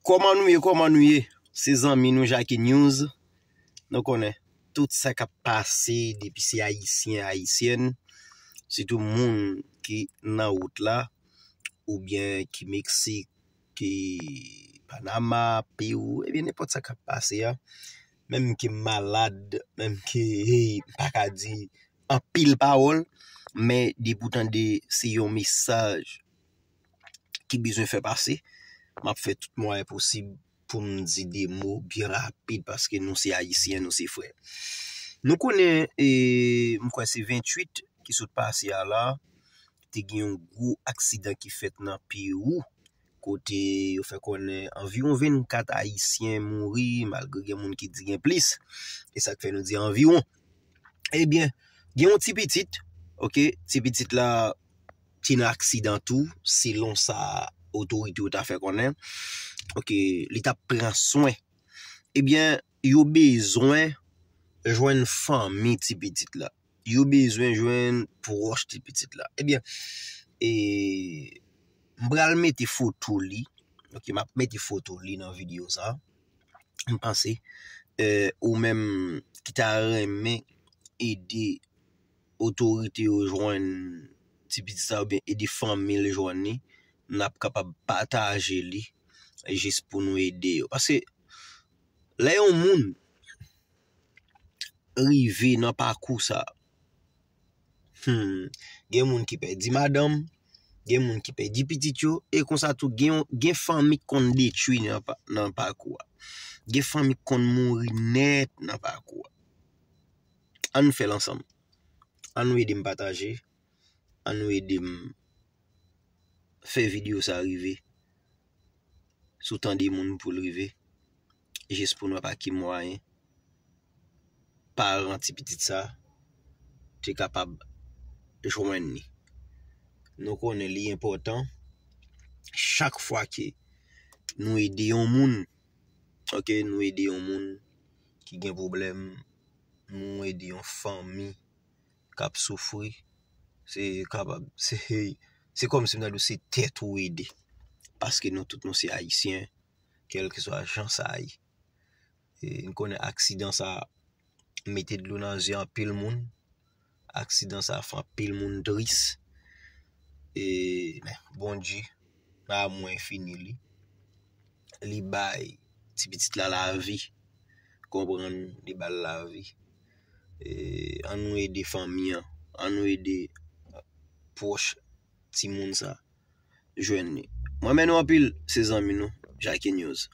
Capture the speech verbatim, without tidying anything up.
Kòman nou ye, kòman nou ye? Se zanmi nou Jackie News. Nou konnen tout sa k ap pase depi se Ayisyen, Ayisyèn, sitou moun ki nan wout la, oubyen ki Meksik, ki Panama, Pewou, ebyen nenpòt sa k ap pase a. Menm ki malad, menm ki, hey, m pa ka di anpil pawòl, men depi w tande se yon mesaj ki bezwen fè pase, m ap fè tout mwayen posib pou m di de mo byen rapid paske nou se Ayisyen, nou se frè. Nou konnen, e, m kwè se venntuit ki sot pase a la, te gen yon gwo aksidan ki fèt nan Pewou, kote yo fè konnen anviwon vennkat Ayisyen mouri, malgre gen moun ki di gen plis. E sa k fè nou di anviwon. Ebyen, gen yon ti pitit, oke, ti pitit la te nan aksidan tou, selon sa otorite yo ta fè konnen. Oke, li t ap pran swen. Ebyen, yo bezwen jwenn fanmi ti pitit la. Yo bezwen jwenn pwòch ti pitit la. Ebyen, e, m pral mete foto li. Oke, m ap mete foto li nan videyo sa. M panse, e, ou menm ki ta renmen ede otorite yo jwenn ti pitit sa oubyen ede fanmi l jwenn li, n ap kapab pataje li jis pou nou ede yo. Paske lè yon moun rive nan pakou sa, hmm, gen moun ki pèdi madanm, gen moun ki pèdi pitit yo, e konsa tou gen, gen fanmi k konn detwi nan, pa- nan pakou a. Gen fanmi k konn mouri nèt nan pakou a. Ann fè l ansanm. Ann nou ede m pataje. Ann nou ede m fè videyo sa rive. Si w tande moun pou l rive, jis pou n wè pa ki mwayen paran ti pitit sa te kapab jwenn li. Nou konnen li enpòtan chak fwa ke nou ede yon moun, oke, nou ede yon moun ki gen pwoblèm, nou ede yon fanmi k ap soufri, se kapab, se, se kòmsi m ta di w se tèt ou ede. Paske nou tout nou se Ayisyen, kèlkeswa jan sa ye. E, n konnen aksidan sa mete dlo nan zye anpil moun. Aksidan sa fè anpil moun tris. E, men, Bondye, nan amou enfini li, li bay ti pitit la lavi. Konprann, li ba l lavi. E, ann nou ede fanmi an. Ann nou ede pwòch timoun sa jwenn li. Mwen renmen nou anpil, se zanmi nou, Jackie News.